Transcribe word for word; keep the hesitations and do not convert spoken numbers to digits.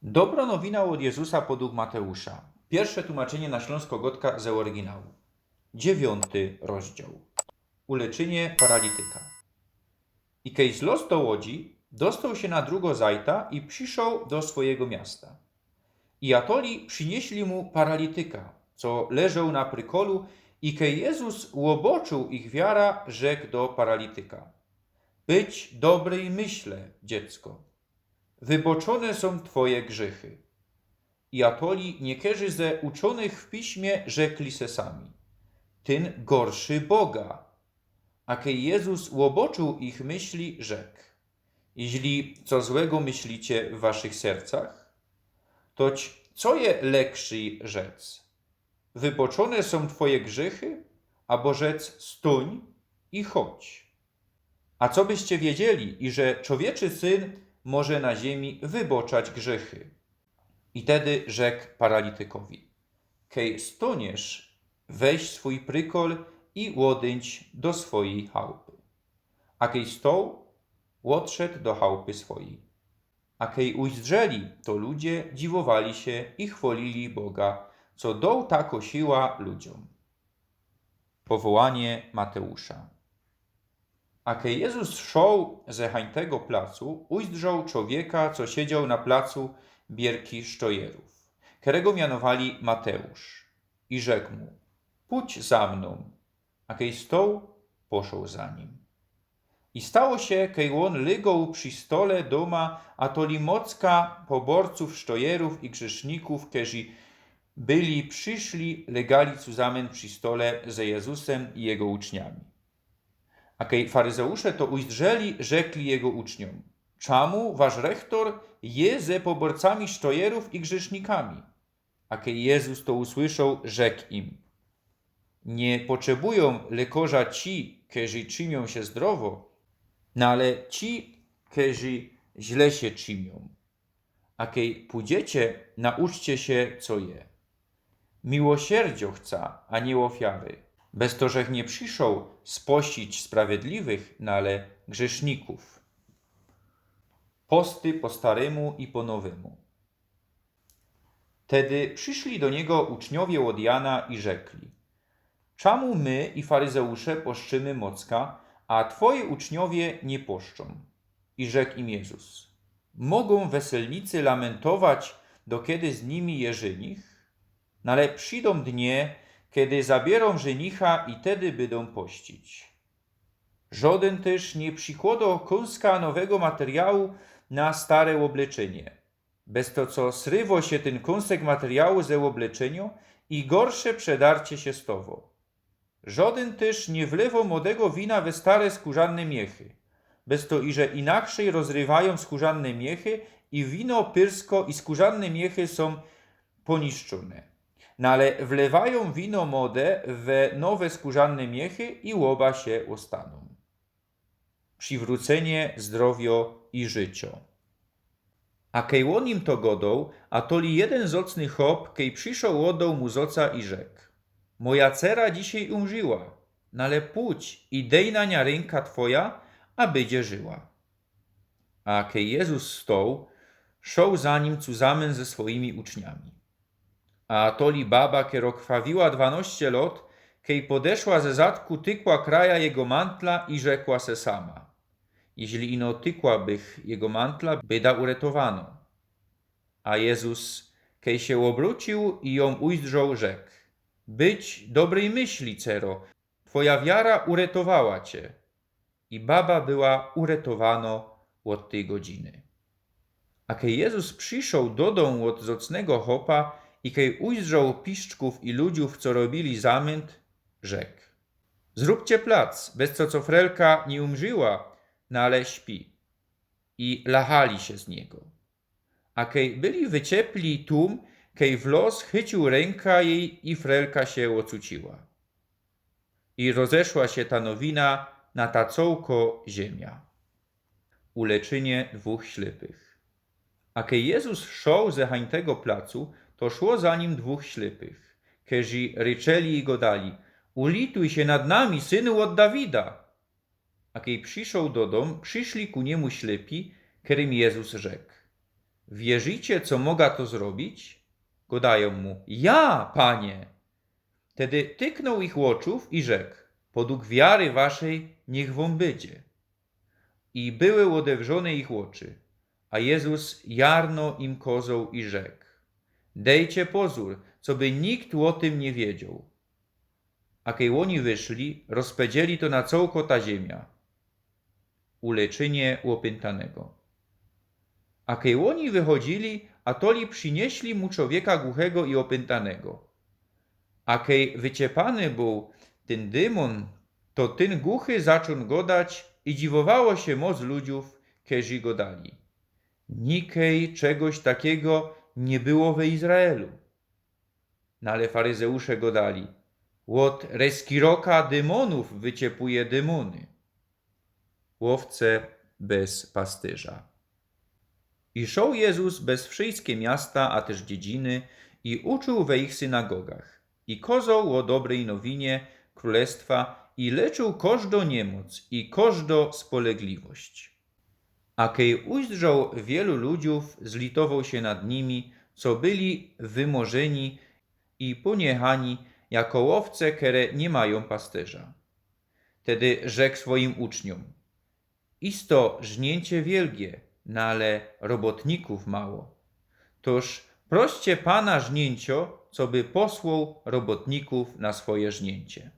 Dobrŏ nowina ôd Jezusa podug Mateusza. Piyrsze tumaczynie na ślōnskõ gŏdkã ze ôryginału. Dziewiōnty rozdział. Uleczynie paralityka. I kej zlŏz do łodzi, dostoł sie na drugõ zajtã i przyszoł do swojigo miasta. I atoli przyniyśli mu paralityka, co leżoł na prykolu, i kej Jezus ôbŏczōł ich wiara, rzeknōł do paralityka: „Bydź dobryj myśle, dziecko. Wybŏczōne sōm twoje grzychy”. I atoli niykerzy ze uczōnych w piśmie rzekli se sami: „Tyn gorszy Boga”. A kej Jezus ôbŏczōł ich myśli, rzeknōł: „Jeźli co złego myślicie w waszych sercach, toć co je lekrzyj rzec: Wybŏczōne sōm twoje grzychy”, abo rzec: „Stōń i chodź”? A co byście wiedzieli, iże Człowieczy Syn może na ziymi wybŏczać grzychy? I tedy rzeknōł paralitykowi: „Kej stōniesz, weź swōj prykol i ôdyńć do swojij chałpy”. A kej stoł, ôdszedł do chałpy swojij. A kej ujzdrzeli to ludzie, dziwowali sie i chwŏlili Boga, co doł takõ siłã ludziōm. Powołanie Mateusza. A kej Jezus szoł ze hańtego placu, ujzdrzoł człowieka, co siedzioł na placu bierki sztojerōw, kerego mianowali Mateusz. I rzeknōł mu: „Pōdź za mnōm”. A kej stoł, poszoł za nim. I stało sie, kej ôn lygoł przi stole dōma, atoli mocka poborcōw, sztojerōw i grzesznikōw, kerzi byli prziszli, lygali cuzamyn przi stole ze Jezusym i jego uczniami. A kej faryzeusze to ujzdrzeli, rzekli jego uczniōm: „Czamu wasz rechtor je ze poborcami sztojerōw i grzesznikami?” A kej Jezus to usłyszoł, rzeknōł im: „Niy potrzebujōm lekŏrza ci, kerzi trzymiōm sie zdrowo, no ale ci, kerzi źle sie trzymiōm. A kej pōdziecie, nauczcie sie, co je: Miłosierdziŏ-chca, a niy ôfiary”. Bez to żech niy przyszoł spościć sprawiedliwych, no ale grzesznikōw. Posty po starymu i po nowymu. Tedy prziszli do niego uczniowie ôd Jana i rzekli: „Czamu my i faryzeusze poszczymy mocka, a twoji uczniowie niy poszczōm?” I rzeknōł im Jezus: „Mogōm weselnicy lamyntować, dokedy z nimi je żynich? No ale przidōm dnie, kedy zabiyrōm żynicha, i tedy bydōm pościć. Żodyn tyż niy przikłŏdŏ kōnska nowego materiału na stare ôbleczynie. Bez to, co srywŏ sie tyn kōnsek materiału ze ôbleczyniŏ i gorsze przedarcie sie stŏwŏ. Żodyn tyż niy wlywŏ młodego wina we stare skōrzane miechy. Bez to, iże inakrzyj rozrywajōm skōrzane miechy i wino pyrskŏ i skōrzane miechy sōm pōniszczōne. No ale wlywajōm wino młode we nowe skōrzane miechy i ôba sie ôstanōm”. Prziwrōcenie zdrowiŏ i życiŏ. A kej ôn im to gŏdoł, atoli jedyn zŏcny chop, kej przyszoł, ôdoł mu zŏca i rzeknōł: „Moja cera dzisiej umrzyła, no ale pōdź i dej na niã rynka twoja, a bydzie żyła”. A kej Jezus stoł, szoł za nim cuzamyn ze swojimi uczniami. A atoli baba, kerŏ krwawiła dwanŏście lŏt, kej podeszła ze zadku, tykła kraja jego mantla i rzekła se sama: „Jeźli ino tykłabych jego mantla, byda uretowanŏ”. A Jezus, kej sie ôbrōciōł i jã ujzdrzoł, rzeknōł: „Bydź dobryj myśli, cero, twoja wiara uretowała cie”. I baba była uretowanŏ ôd tyj godziny. A kej Jezus przyszoł do dōm ôd zŏcnego chopa i kej ujzdrzoł piszczkōw i ludziōw, co robiyli zamynt, rzeknōł: „Zrōbcie plac, bez to, co frelka niy umrzyła, no ale śpi”. I lachali sie z niego. A kej byli wyciepli tōm, kej wlŏz, chyciōł rynka jij i frelka sie ôcuciła. I rozeszła sie ta nowina na ta cołkŏ ziymia. Uleczynie dwōch ślypych. A kej Jezus szoł ze hańtego placu, to szło za nim dwōch ślypych, kerzi ryczeli i gŏdali: „Ulituj sie nad nami, synu ôd Dawida!” A kej przyszoł do dōm, prziszli ku niemu ślypi, kerym Jezus rzeknōł: „Wierzicie, co moga to zrobić?” Godajōm mu: „Ja, Panie!” Tedy tyknōł ich ôczōw i rzekł: „Podug wiary waszej niych wōm bydzie.” I były ôdewrzōne ich ôczy. A Jezus jarno im kŏzoł i rzekł: „Dejcie pozōr, coby nikt ô tym niy wiedzioł.” A kej ôni wyszli, rozpedzieli to na cołkŏ ta ziymia. Uleczynie ôpyntanego. A kej ôni wychodzili, atoli prziniyśli mu czowieka guchego i ôpyntanego. A kej wyciepany bōł tyn dymōn, to tyn guchy zaczōn godać i dziwowało sie moc ludziōw, kerzy godali: „Nikej czegoś takigo niy było we Izraelu.” No ale faryzeusze godali: „Ôd reskiroka dymōnōw wyciepuje dymōny.” Łowce bez pastyrza. I szoł Jezus bez wszyjske miasta, a tyż dziedziny, i uczōł we ich synagogach, i kŏzoł ô dobryj nowinie krōlestwa, i leczōł kożdo niymoc i kożdo spolegliwość. A kej ujrzoł wielu ludziōw, zlitowoł sie nad nimi, co byli wymożyni i pōniechani jako łowce, kere niy majōm pastyrza. Tedy rzekł swojim uczniōm: „Isto żniyncie wielgie, no ale robotnikōw mało. Tōż proście Pana żniyncio, coby posłoł robotnikōw na swoje żniyncie.”